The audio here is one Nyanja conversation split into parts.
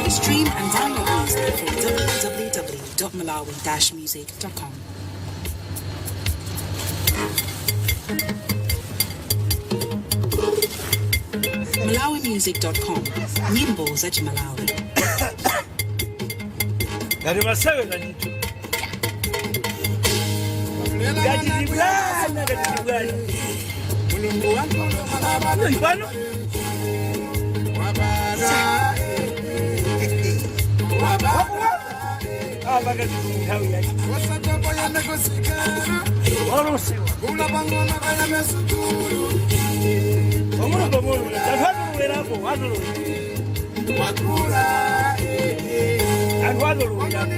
Stream and download music from www.malawi-music.com. Malawimusic.com. Nyimbo za Malawi. Ngati masewera ndithu, ngati zibwana, ngati zibwana. Iyo pano. Apa ngati nthawi yake olosewa pang'ono pang'ono, anthu atolowerapo, atolowera anthu atolowerapo.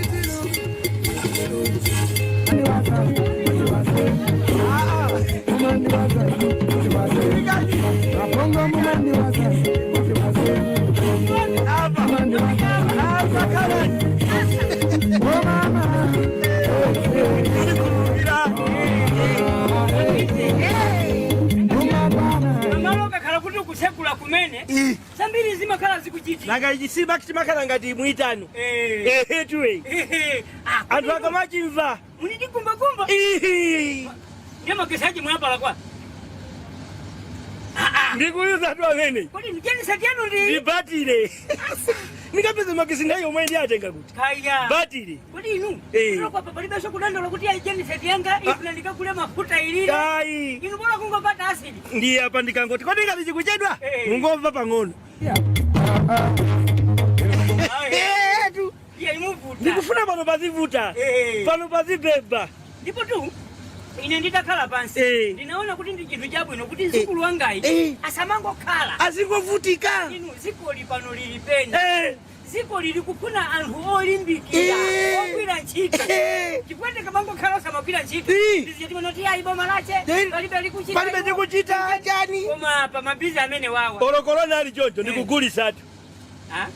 Apa apa kalani ndikukhulupirira. Pamalo kakhala kuti ukusekula kumene, zambiri zimakhala zikuchitika. Nanga ichisiba chimakhala ngati mwitano. Ehe, tuwe. Ehe. Ah, anthu akamachimva. Munidi kumbakumba. Ihi. Ndiye magesaji mwapala kwa Ndikuyuza tu amene. Kodi ndijenisa chanu ndi Ndibatire, ndikapeza magesi nthawi yomwe ndiatenga kuti Kaya. Batire. Kodi inu kwa palibenso kudandaula kuti ayi, genset yanga ifuna ndikagule mafuta ilire? Ayi. Inu bola kungopata asidi. Ndiye apa ndikangoti, kodi ngati chikuchedwa, mungomva pang'ono. Etu. Iye imuvuta. Ndikufuna pano pazivuta. Pano pazibeba. Ndipo tu ine nditakhala pansi, ndinaona kuti ndi chinthu chabwino kuti mzukulu wangayi asamangokhala. Azingovutika. Inu, zikoli pano lili pena. Ziko lili kufuna anthu olimbikira, ogwira ntchito. Chifukwa tikamangokhala osamagwira ntchito, ndizichatimanoti ayi, boma lache palibe likuchita. Palibe chikuchita chani. Koma pa mabizi amene wawa. Olo korona ali choncho, ndikugulisatu. Ah?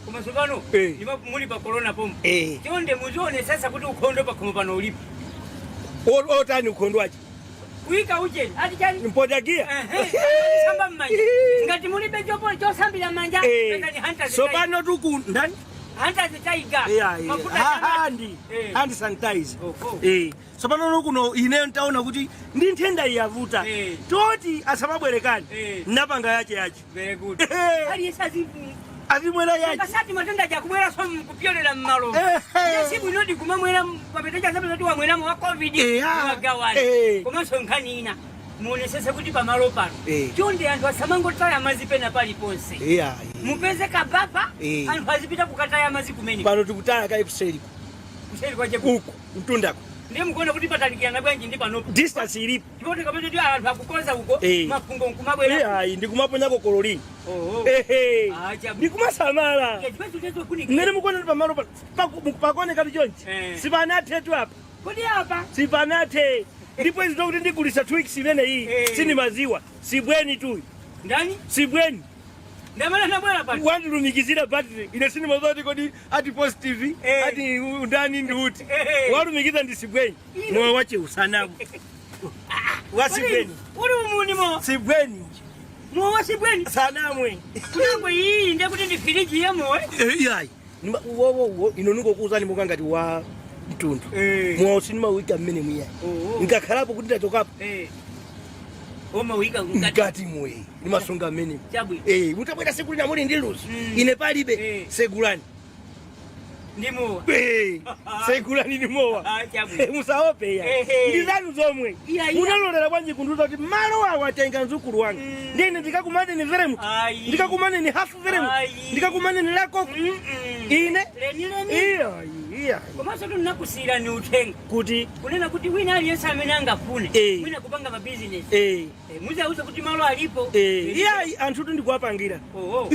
Koma tsopano muli pa korona pomwe, chonde muzionesesa kuti ukhondo pakhomo pano ulipo. Otani ukhondo wache? Kuyika ucheni ati chani? Mpotagia. Samba mmanja. Ngati mulibe chopo chosambira mmanja, pezani Hunters. Sopano tuku ndani? Hunters Tiger. Mafuta Hand hand sanitizer. Oho. Sopano kuno ine ntaona kuti ndi nthenda iyavuta, toti asamabwerekani, napanga yache yache. Very good. Aliyense Azimwera yache. Kasati matenda jakubwera so kupyolera mmalo. Sibu inodi kumamwera papeta chasapeza kuti wamweramo wa COVID. Wagawana. Komanso nkhani ina, muonesese kuti pamalo pano, chonde, anthu asamangotaya madzi pena paliponse. Mupeze kababa, anthu azipita kukataya madzi kumene. Pano tikutaya kai kuseliko. Kuseri kwache? Uku mtundako. Ndiye mukuona kuti patalikirana bwanji ndi panopo? Distance ilipo. Chipoti kapeza kuti anthu akukonza uko, mafungo nkumabwera. Ayi, ndikumaponyako chlorine. Oho. Ehe. Ah, chabu. Ndikumasamala. Chipezi chezofunikira. Mmene mukuona kuti pamalo pakuonekatu chonchi, sipanathetu apa. Kodi apa? Sipanathe. Ndipo izi zokuti ndigulisa 2 weeks imene iyi, sindimaziwa sibweni tuyi. Ndani? Sibweni. Ndamene nabwera pano. Wandilumikizira battery, ine sindimaziwa kuti kodi ati positive, ati ndani ndi uti. Walumikiza ndi sibweni. Moyo wache usanamu wa sibweni. Uli umunimo. Sibweni. Moyo wa sibweni. Sanamwe. Kunango iyi ndiye kuti ndi firiji ya moyo. Iyayi, wowowo, ino ningokuuzani monga ngati wa mtundu. Mwawo sindimawika mmene mwiyayi. Oho. Nkakhalapo kuti ndachokapo. Omawika mkati. Mkati mwe ndimasunga mmene. Chabwino. Mutabwera siku lina muli ndi luso, ine palibe, segulani. Ndimowa. Segulani ndi mowa. Ah, chabwino. Musaope ya. Ehe. Ndi zanu zomwe. Iya, iya. Munalolera bwanji kundiuza kuti malo awo atenga mzukulu wanga? Ndine ndikakumane ni veremut, Ayi. ndikakumane ni hafu veremut, Ayi. ndikakumane ni lakoko Mm-mm. ine. Leni leni. Iya, iya. Komanso tunakusiyira ni uthenga kuti kunena kuti wina aliyense amene angafune mwina kupanga mabizinesi, muzauza kuti malo alipo. Iyayi, anthu tu ndikuwapangira. Oho.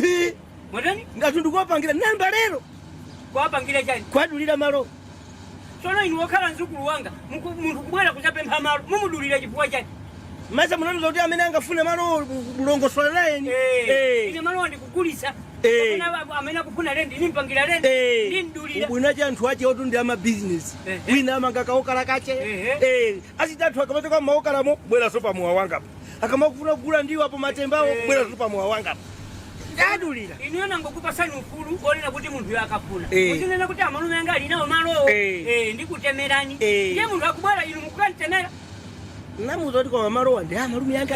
Mwatani? Anthu ndikuwapangira namba lero. Kuwapangira chani? Kwadulira malo. Tsono inu wokhala mzukulu wanga, munthu kubwera kudzapempha malo mumudulira chifukwa chani? Masa munandiuza kuti amene angafune malo mulongosola naye. Ine malo ndikugulisa. Kapena amene akufuna lendi nimpangira lendi, ndimdulira. Ubwino anthu ache otu ndi amabizinesi. Wina amanga kaokala kache. Achita anthu akamachoka mmaokalamo bweraso pamowa wangapo, akamakufuna kugula ndiwo apo matembawo, bweraso pamowa wangapo, adulira. Inuyo nangokupasani ufulu onena kuti munthuyo akafuna muzinena kuti amalume anga alinawo malowo, ndikutemerani. Ndiye munthu akubwera, inu mukukantemera. Namuza kuti koma malowa ndi amalume anga,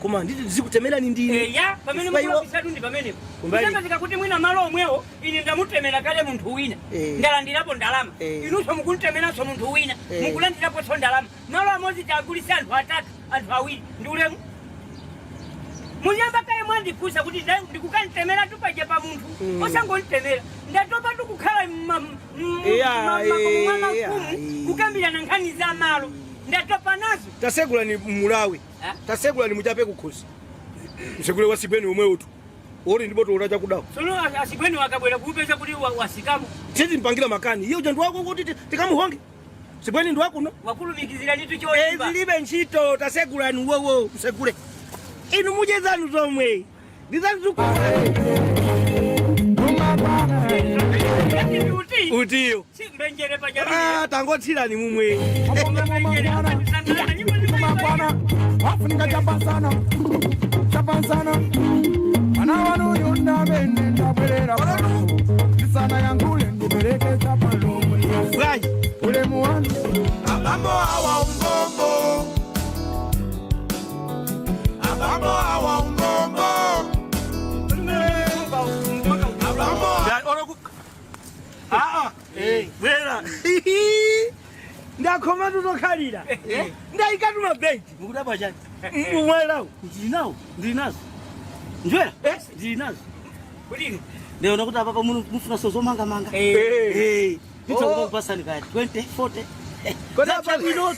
koma nditi ndizikutemerani ndine. Ya, pamene Chifukwa iwo- mukulapisatu ndi pamenepo. Kumbali. Kusapezeka kuti mwina malo omwewo ine ndamutemera kale munthu wina, ndalandirapo ndalama. Inunso mukuntemeranso munthu wina, mukulandiraponso ndalama. Malo amodzi tagulisa anthu atatu, anthu awiri, ndi ulemu. Munyamba kaye mwandifunsa kuti ndikukantemera tupaja pa munthu, osangontemera. Ndatopa tikukhala makomo mwa mafumu kukambirana nkhani za malo, ndatopa nazo. Tasegulani mulawe. Ah? Tasegulani muchape kukhosi, msegule wasibweni omwe utu ori ndipo tola chakudawo. Tsono asigweni wakabwera kuupeza kuti wasikamo. Tizimpangira makani iye uja ndiwako kuti tikamuhonge sibweni ndiwakuno. Wakulumikizira nditu choyimba. Zilibe ntchito, tasegulani wowo, msegule inu mudye zanu zomwe ndizanzuku. Uti Utiyo. si mbenjere pajamii. Ah, tangothirani mumwe. Mangwana wafunika chapasana chapasana ana vanuyunda vene ndabwerera pano ndisana yangule ndibereke chapalomwe. Bwanji? Ulemu wanu. Abambo awa umbombo, abambo awa umbombo, abambo. Aa, bwera, ndakhoma tutokhalira, ndayikatu mabenchi. Mukudabwa chani? Mwelawo. Ndili nawo, ndili nazo njwera, ndili nazo. Kuti Ndiona kuti apapa mufuna sozomangamanga. Nditha kupasani kaya 20, 40. Kodi apa- Zabwinotu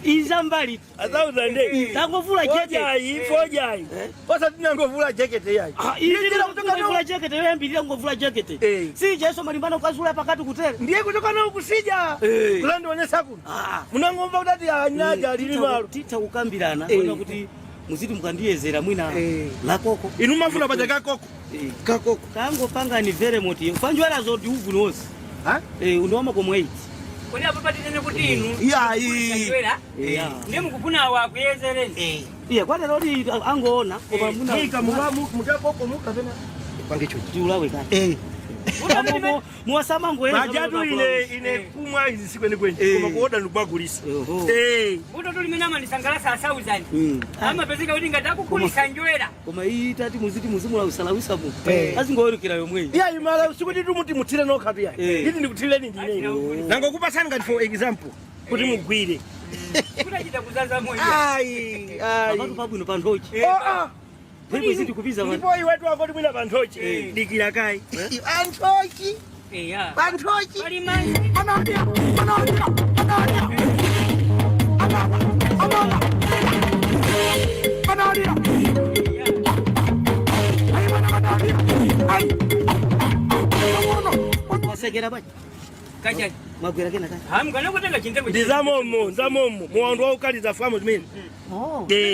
izambali. 1000. Tangovula jekete. Fojayi, fojayi, osati nangovula jekete yayi. Ngovula jekete yoyambirira, ngovula jekete. Si jeso malimbano kazula pakati kutere. Ndiye kuchoka nawo kusija kulandionesa kuno. Ah. Munangomva kuti ati anyaja alili malo. Titha kukambirana kuona kuti muziti mukandiyezera mwina lakoko. Inu mafuna paja kakoko. Kakoko. Kangopangani veremoti fanjwerazo ndi uvuni wonse. Ha? Undi wamakomo 8. Kodi apo patinene kuti inu Iyayi. njwera Yeah. ndiye mukufuna awo akuyezereni? Iye kwanera kuti angoona koma muna Mwika muchakoko mukapena pange chochi. Tiulawe kati. Muwasamangoera. Pajatu ine kumwa izi sikwenikweni, koma kuoda ndikubagulisa. Mbuto tulimene amandisangalasa a 1000 amapezeka kuti ngati akukulisa njwera. Koma iyi tati muziti muzimulawisalawisa mu azingowerukira yomweyi. Iyayi, mala sikuti tumuti muthire nokhatu yayi. Nditi ndikuthireni ndine. Ati Nangokupasani ngati for example kuti mugwire. Kutachita kuzaza moyo. Ayi, ayi. Apatu pabwino panthochi. Oh, ah. Ndipo iziti kupiza vanhu. Ndipo iwetu akoti mwina panthochi. Dikira kai anthochi. Eya. Panthochi. Pali manzi. Manadia, manadia, manadia. Amama, amama. Manadia. Ay, mana, manadia. Ay. Kamono. Wasekera bwaji. Kachani? Mwagwera kena kati. Ha, mukana kutenga chintengo. Ndi zamomo, zamomo muwandu waukaliza famo zimene.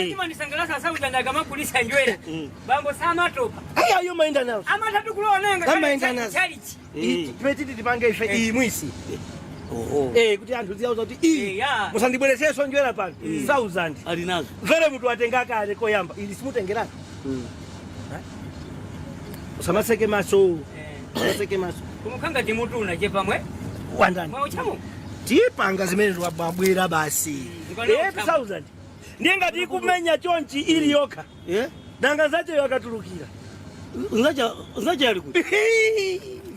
Chimandisangalasa a 1000 akamakulisa njwera. Bambo samatopa. Ayi, ayo maenda nazo. Amatatu kulowa naye. Amaenda nazo. Chalichi. Timene tipange ife iyi mwisi. Kuti anthu ziyauza kuti iyi musandibweresenso njwera pano 1000. Ali nazo. Mvere mutu watenga kale koyamba ili simutengerani. Usamaseke maso, usamaseke maso. Kumukhanga timutu chepamwe. Wandani. Mwa uchamu. Tipanga zimene wabwera basi. Zikwana uchamu. 1000. Ndiye ngati ikumenya chonchi ili yokha, nanga zacheyo akatulukira? Nzacha ali kuti?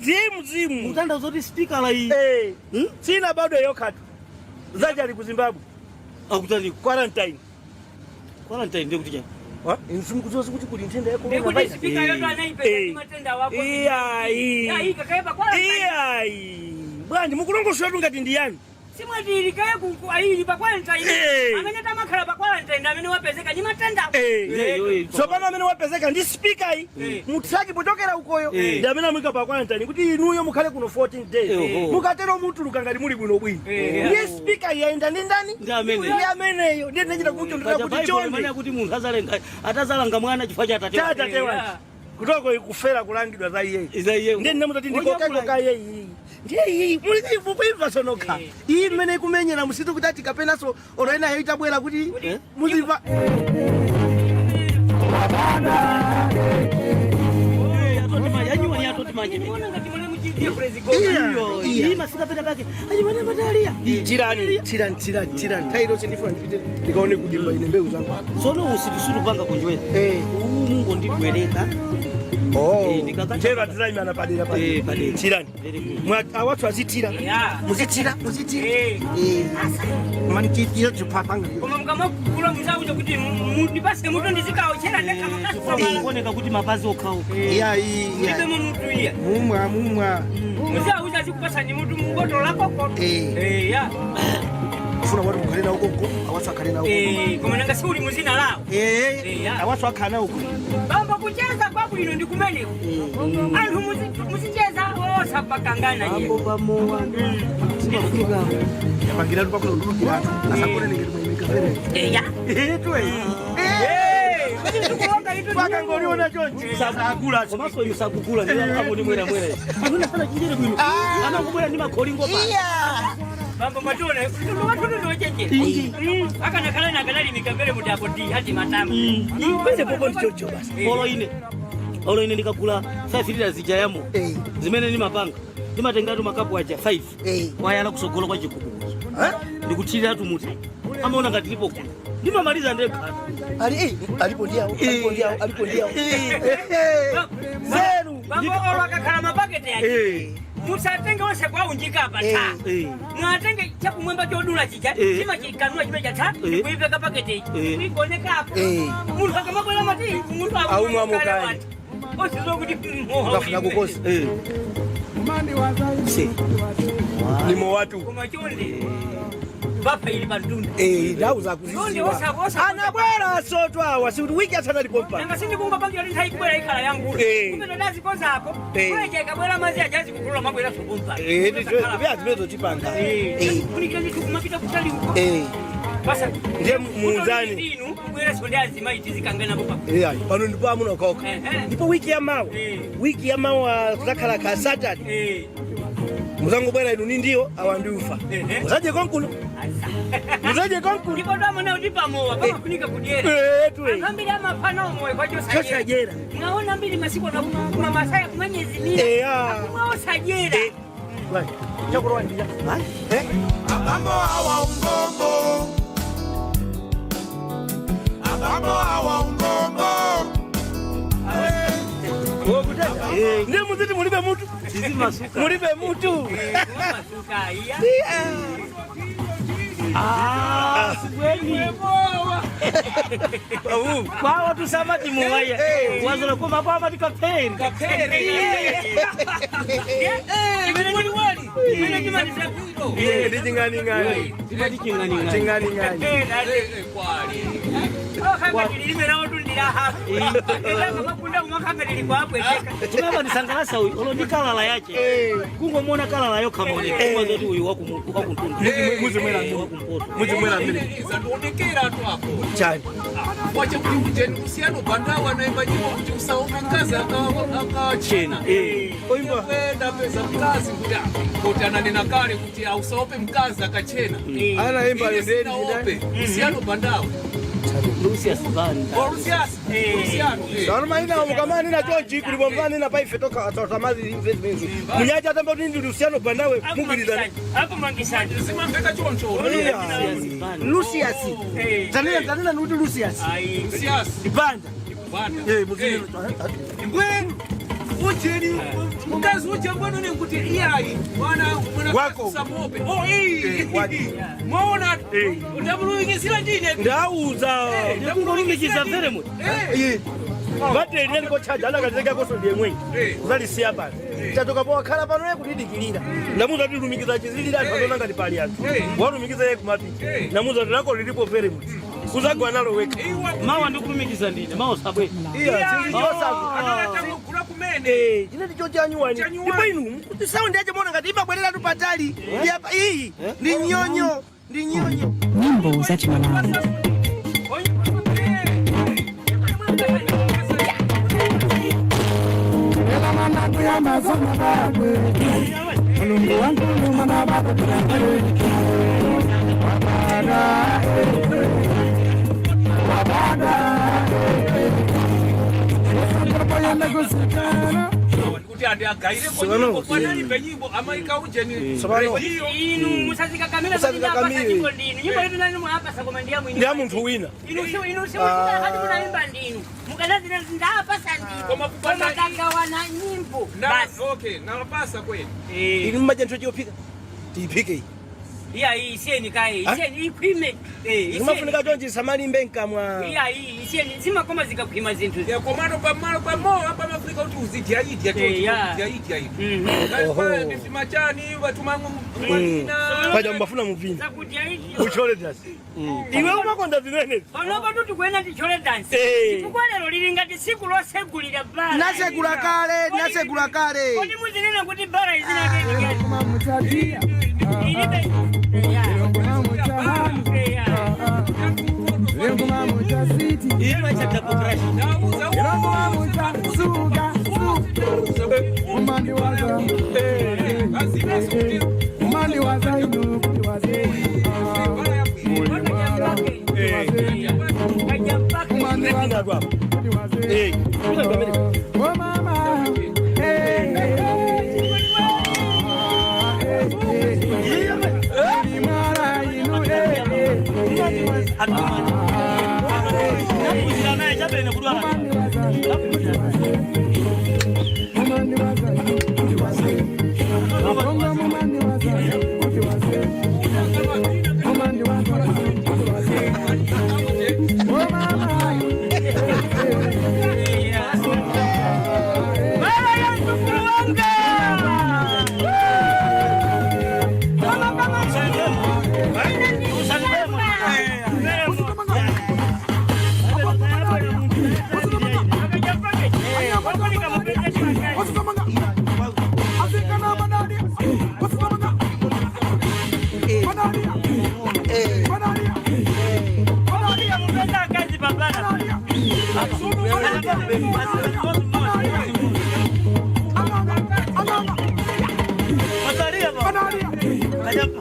Zimu zimu. Mutanda zoti speaker la iyi. Eh. Hmm? Sina bado yokhatu, zache ali ku Zimbabwe. Akutani? Quarantine. Quarantine ndiye kuti chani? Insimukuziwa kuti kuli nthenda ya Ndikuti coronavirus. speaker yoto anaipeza ndi matenda wako. Iyayi. Ya, ikakaye pa quarantine. Iyayi, bwanji mukulongosolatu ngati ndi yani? Simwati ilikaye ayili pa quarantine. Eh. Amene tamakhala pa quarantine, amene wapezeka ndi matenda. Eh. Tsopano amene wapezeka ndi speaker iyi mutraki pochokera ukoyo ndi amene amuyika pa quarantine kuti inuyo mukhale kuno 14 days. Mukatero mutuluka ngati muli bwinobwino. Ndiye speaker iyi yayenda ndi ndani? Ndi amene. Ndi ameneyo. Ndiye ndinachita kuchondera kuti Baibulo chonde. imene kuti munthu azalenga atazalanga mwana chifukwa cha atate wake. Tate wake kutoko ikufera kulangidwa za iyeyi. Iza iye. Ndiye ndinamutati ndikokakoka iyeyi, ndiye iyi mulimukuimva sonoka iyi mmene ikumenyera musitu kuti ati kapenaso olo enayo itabwera kuti muzimva. Atoti manje, anyuwa ni atoti manje. Muona ngati mune muchidziye president. Iyo, iyi masika pena pake. Ayi mwana matalia. Tirani, tirani, tirani, tirani. Nthawi ilonse ndifuna ndipite ndikaone kudimba ine mbewu zangu. Sono usitisuru panga kunjweza. Eh. Uwu mungu ndibwereka. Oh. Eh, Chero atizayimana padera pa. Eh, padera. Tirani. Very good. Mwa awathu azitira. Muzitira, muzitira. Eh. Eh. Mani tira chipapanga. Koma mukamakula muzauza kuti ndipase mutu ndizikaochera ndekha makasitoma. Kuoneka kuti mapazi okhaokha. Iya iya. Mulibemo mutu iya. Mumwa mumwa. Muzauza zikupasani mutu mubotolo lako. Eh. Eh, ya. Kufuna watu mukhale nawo konko, awathu akhale nawo. Eh, koma nanga siuli muzina lawo. Eh. Ya. Awathu akhale nawo kuno. Bamba kucheza kwabwino ndi kumeneko. Anthu muzicheza osapakangana iye. Mambo pamowa. Timafunika. Yapangira tu pakuno ndulukira anthu. Asakone ngati mwayimika mbere. Eh, ya. Eh, tuwe. Eh, kuti ndikuonga itu. Pakangoliona chonchi. Sakula. Komanso inu sakugula ndi apo ndi mwera mwera. Amuna sana chinjere bwino. Amakubwera ndi makholingo pa. Bamba matona, wathu ndochenjera. Akanakhala nakanalimika mbere mudapo ndi hati matama. Pese popo ndi chocho basi. Olo ine. Olo ine ndikagula 5 liters zija yamo. Zimene ndimapanga. Ndimatengatu makapu aja 5. Wayala kusogolo kwa chikuku. Eh? Ndikuthirira tumuti. Amaona ngati ndipo kuno. Ndimamaliza ndekha. Ali alipo ndiyawo, alipo ndiyawo, alipo ndiyawo. Zeru. Bambo olo akakhala mapaketi aja. Musatenge onse kwaunjika apa ta. Mwatenge chakumwemba chodula chija, chimachikanula chime cha ta, kuipeka paketi ichi. Kuigoneka apo. Munthu akamabwera mati munthu Aumwa mukali. Osizo kuti Ukafuna kukosa. Si. Nimo watu. Koma chonde. Bapa ili pandunda. Eh, ndau za Chonde kuziziwa. osa. Anabwera soto awa, si kuti wiki asana lipo. Nanga sindikungopangira kuti nthawi ikubwera ikhala yangu. Kumene ndazikonza apo. Kulecha ikabwera madzi ajazi kukulula mabwera sokumpa. Eh, ndizo zimene zochipanga. Kunikira ndithu kumapita kutali uko. Basa. Ndiye muuzani. Inu kubwera sonde azimayi tizikangana pa. Eh, ayi, pano ndipo amuna okhaokha. Ndipo wiki ya mawa. Wiki ya mawa kuzakhala ka Saturday. Muzangobwera inu ni ndiwo awa ndi ufa. Musadye konkuno. Musadye konkuno. Ndipo ndamona kuti pamowa pamafunika kudyera. Eh, tuwe. Anthu ambiri amafana omoyo kwa Chosajera. chosajera. Mwaona mbiri masiku ano kuma masaya kumanyezimira. Akumwa osajera. Right. Chakurowa ndija. Eh? Abambo awa umbombo. Abambo awa umbombo. Ndiye muziti mulibe mutu. Sizimasuka. Mulibe mutu. Masuka iya. Ah, sikweni. Kwawa tusamati muwaya. Wazala koma kwa mati kaperi. Imene chimaliza. Eh, ndi ching'ani ng'ani. Timati ching'ani ng'ani. Ching'ani ng'ani. Chimaba ndisangalasa uyu olo ndi kalala yache. Kungomona kalala yokha maoneka. Kumazoti uyu wakumtundu. Muzimwera Wakumpoto. Muzimwera mmene. Zandionekera tu apo. Chani. Wache kuti kujeni kusiyana bandawa naimba nyimbo kuti usaombe mkazi akachena. Oimba. Ndapeza mkazi kuti kuti ananena kale kuti ausaope mkazi akachena. Anaimba Ine lendeni. sinaope. Kusiyana bandawa. Lucius Banda. Oh, Lucius. Luciano. Sano maina mukamanena chonchi kulipo mvanena pa ife toka tamazi imve. Munyaja tamba kuti ndi Luciano Bandawe mugwirizana. Akumangisani. Zimamveka choncho. Lucius Banda. Lucius. Eh. Tanena tanena nuti Lucius. Ayi. Lucius. Banda. Banda. Eh, muzini. Mbwe ujeni mkazi uje mbona ni kuti iyayi mwana mwana Wako. samope. Oh eh. Wako. Mwaona ndamuluikisira ndine. Ndauza. Ndikungolumikiza very much. Eh. Battery linaliko charge anakateka koso ndiye mwenye. Eh. Uzalisiya pano. Chatoka po wakhala pano ye kudidikirira. Ndamuza kuti lumikiza chizilira anthu atona ngati pali anthu. Eh. Walumikiza ye kumapiki. Eh. Ndamuza kuti lako lilipo very much. Uzagwa nalo weka. Iwa Mawa ndikulumikiza ndine, mawa sabwe. Iya, sindichosaku. anatangogula kumene. Eh, chine ndicho chanyuwani. Chanyuwani. Ndipo inu kuti sound yache mona ngati imabwerera tu patali. Ndi apa iyi ndi nyonyo, ndi nyonyo. Nyimbo za Chimalawi. Kuti andi agaire konyimbo panalibe nyimbo amaika ujeni. Tsopano. Radio. Inu musazikakamira kuti Musazikakamire. ndapasa nyimbo ndinu. Nyimbo yetu nani mwapasa koma ndiya mwini. Ndi ya munthu wina. Inu si inu si hadi munaimba ndinu. Mukanazina ndapasa ndinu. Koma kupata Koma tagawana nyimbo. Na Basi. okay, nawapasa kweli. Eh. Inu mmadya nthu chophika. Tiyiphike iyi. Iya iyi isiyeni kaye. Ah? Isiyeni ikhwime. Eh, Zimafunika chonchi samalimbe mkamwa. Iya iyi isiyeni zimakoma zikakhwima zinthu. Ya komano pamalo pamowa pamafrika kuti uzidya idya Eh, ya. choncho idya idya. Mhm. Oho. Ndifimachani vatumamwe mwalina. Paja mbafuna muvini. Zakudya izi. Uchole dance. Iwe umakonda zimenezi. Panopo tikuena tichole dance. Eh. Chifukwa lero lili ngati tsiku losegulira bara. Nasegula kale, nasegula kale. Kodi muzinena kuti bara izinake ilibe. Iye cha double crush. Eh. Oh mama, hey, hey, hey. Mara inu, hey, hey. Ndakuzira naye chabene kudwala. Bara ya mtukulu wanga. Masalia ba. Kajapa.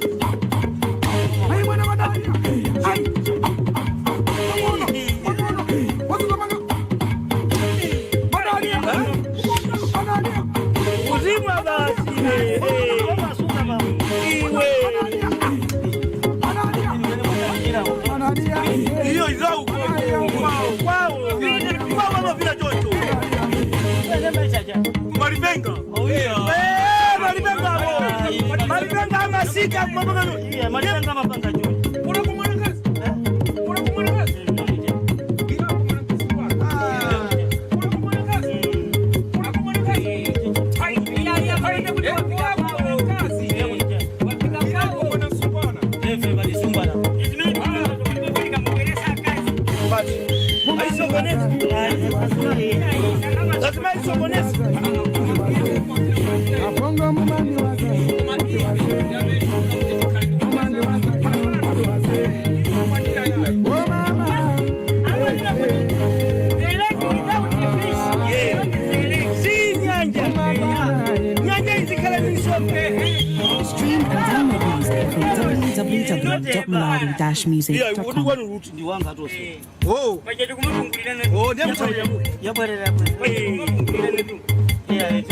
Uzimwa basi. Iwe. Iyo izau kwao. Kwao. Kwao mama vila chocho. Malipenga. Eh, malipenga abo. Malipenga amasika mama. Iye malipenga mapanga juu. Ura kumwanakazi. Ura kumwanakazi. Ira kumwanakazi. Ura kumwanakazi. Ura kumwanakazi. Hai. Eh, ura kumwanakazi. Ira kumwanasupana. Efe balisungwana. Aisokonezi. Lazima aisokonezi. Si nyanja. Nyanja izikhala nisombe. Stream and download music from www.malawi-music.com. Kwanu luti Ndi wanga atose. Oh. Paja tikumapungulirana. Oh, ndiye msauya. Yabwerera bwerera.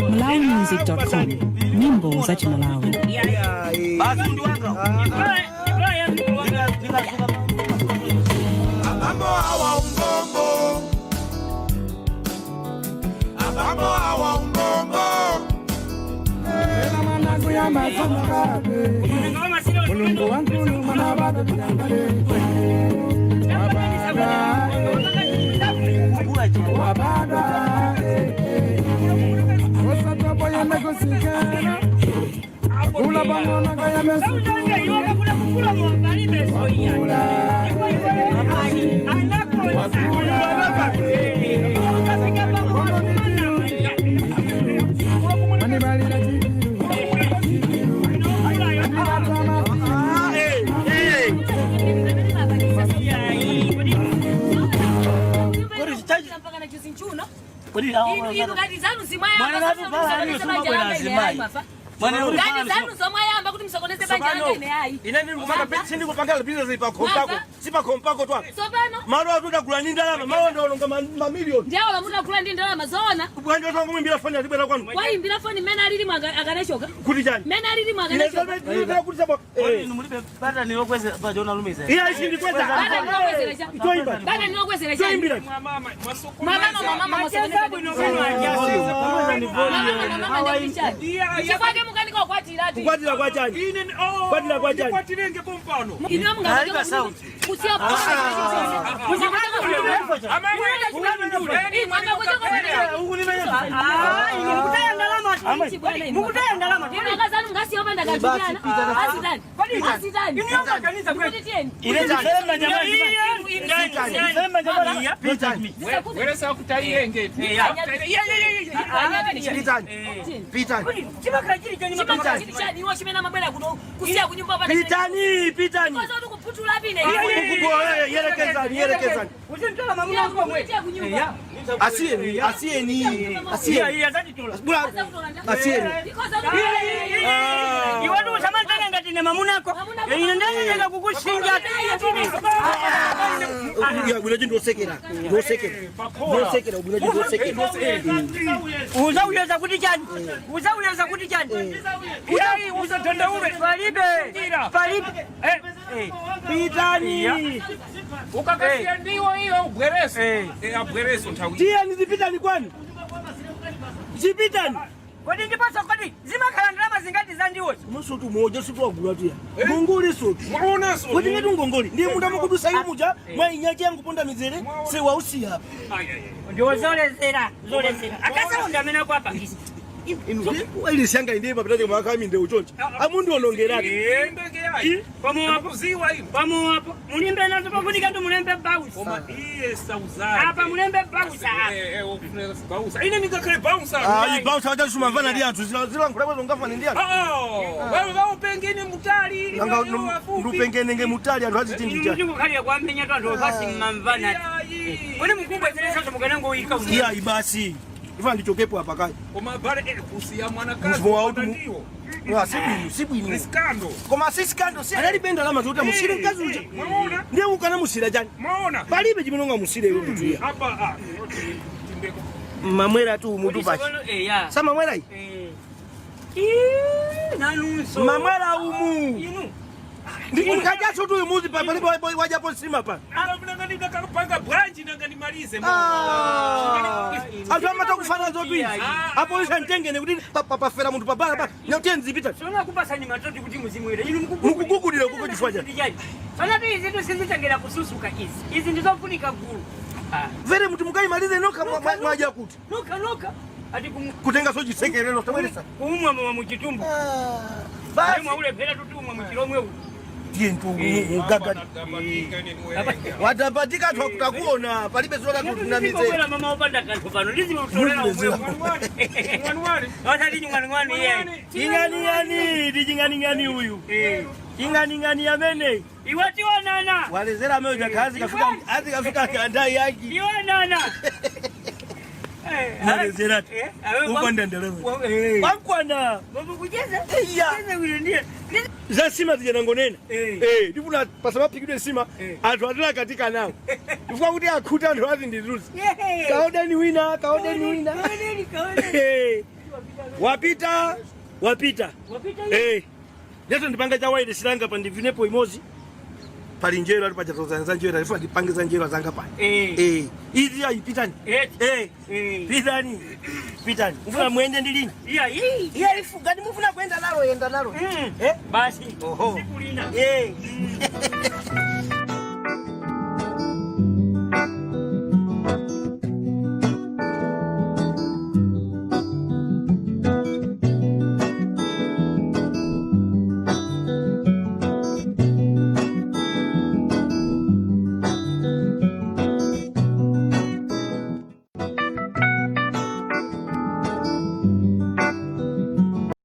MalawiMusic.com. Nyimbo za Chimalawi. Basi ndi wanga. Ndikazuka. Abambo awa umbombo. Abambo awa umbombo. Mulungu wankulu mwana baba wabada osatoboyemekusikana ulabangonaga yamesukula Kodi awa Inu ngati zanu zimwayamba Mwana natu pala aliyo suma bwera azimai. Mwana uri ngati pala zanu zomwayamba kuti msokoneze banja langa ine ayi. Ine ndiri kupanga sindi kupanga business pa kompako. Si pa kompako twa. Tsopano Malo atudagula ndi ndalama, malo ndolonga mamiliyoni. ndiye olamutagula ndi ndalama zoona. Bwanji otangomuimbira foni azibwera kwanu. Wayimbira foni mmene alili akanachoka. Kuti chani? Mmene alili Ine akanachoka. ndikuti kuti sabo. Kodi inu mulibe patani yokwezera pachona lumiza. Iya isindikweza. Bada ndinokwezera cha. Toimba. Bada ndinokwezera cha. Toimbira. Mwamama mwamama mwasokoneza. Mwamama mwamama ndikuchani. Chikwake mukanika kukwatira ati. Kukwatira kwa chani? Kukwatira kwa chani? Kwatirenge pompano. Inu Alipa sound. Kusiya Mukutaya ndalama. Mukutaya ndalama. Ine ndifere manyamani. Ndifere manyamani. Pitani. Weresa kutayenge. Pitani. Pitani. Chimakhala chili chani. Pitani, pitani. Kukubola yerekezani, yerekezani. Uzintola mamuna komwe. Asiyeni, asiyeni, asiyeni. Iya azatitola. Bula, asiyeni. Iwe usamantana ngati ne mamunako. Ine ndanyanya kukushinja. Ya bwino ndosekera. Ndosekera. Ndosekera bwino ndosekera. Uzauyeza kuti chani? Uzauyeza kuti chani? Iyayi usatandaule. Palibe. Palibe. Pitani. Ukakasiya ndiwo iyo ubwereso. Abwereso nthawi. Tiyani zipitani kwanu. Zipitani. Kodi ndiponso kodi zimakhala ndalama zingati za ndiwozo? Musutu moja sutu wagula tuya. Ngongole sutu. Mwaonanso. Kuti ngati ngongole ndiye munthu amakudusa iwo muja mwainyachi yangu ponda mizere sewausiya apa. Ndiwozolezera, zolezera. Akasaonda amene akuapangisa. Inu wailisi yanga ndiye papitaje makami nde uchonje. Amundionongerati. Ndeke yayi. Pamowapo, Kuziwa ino. pamowapo. Mulimbe nazo pafunika ndi mulembe bausa. Koma iye sauzake. Apa mulembe bausa apa. Bouncer. Ine ndingakhale bouncer. Ah, bouncer wachasuma mvana ndi anthu zilankhula bwezo ngafane ndi anthu. Oh, wewe waupengene mutali. Nanga ndupengenenge mutali anthu aziti Inu ndi chani. mutikukhalira kwamenya tu anthu opasi mmamvana. Kodi mukubwezeresanso mukanangoyika umu. Iya ibasi. Ifa ndichokepo apa kai. Koma bale kusiya mwanakazi. Mzimu wa utu ndiwo. Ah, sibwino, sibwino. Ni scandal. Koma si scandal si analibe ndalama zoti amusire mkazi uja. Mwaona? Ndiye ukanamusira chani. Mwaona? Palibe chimene ungamusire iwe munthu iya. Apa ah. Timbeko. Mamwera tu mutu pachi. Eya. Samamwera iyi. Ii, nanunso. Mamwera umu. Inu. Ndikukajaso tu muzi pa palibe wajapo nsima pa. Nanga ndikakapanga branch nanga ndimalize. Anthu amata kufana zotu izi. Apolisi amtengene kuti pafera munthu pabala pa. Nyauti nzipita. Sona kupasani matoti kuti muzimwere. Inu Mukugugudira kuko chifukwa chani. Sona tu izi tusizitengera kususuka izi. Izi ndizofunika gulu. Vere munthu mukayimalize nokha mwaja kuti. Nuka nuka. Ati Kutenga so chisekerero tabweresa. kumwa mwa muchitumbu. Basi. Mwa ule phera tutumwa muchilomwe uyu. Tiye mgagadi. Watapatika anthu akutakuona palibe zilota kutunamize. Ndizibwera mama opanda kanthu pano. Ndizimutolera Muzilezera. Mwanwani. Wasati nyung'anung'anu iye. Ching'aning'ani, ndi ching'aning'ani uyu. Ching'aning'ani amene. Iwe tionana. Walezera amene uja azikafika azikafika kandai yaki. Tionana. Malezeratu. Upanda ndalama. Wankwana. Kucheza. Iya. Kucheza bwino ndiye. Za sima zija nangonena. Eh. Eh, ndifuna pasamaphikidwe sima Eh. anthu atilakatika nawo. Ndifuna kuti akhuta anthu azindizuzi. Yeah. Kaodeni wina, kaodeni wina. Kaodeni, kaodeni. Eh. Wapita, wapita. Wapita iye. Eh. Leto ndipanga cha waile silanga pa ndivinepo imozi. Pali njero ali pacha za njero, ndifuna ndipange za njero zanga pa. Eh. Eh. Izi ayipitani. Eh. Eh. Eh. Pitani. Pitani. Mufuna muende ndilini. Iya, iyi. Iya ifu gani mufuna kuenda nalo yenda nalo. Mm. Eh? Basi. Oho. Siku lina. Eh.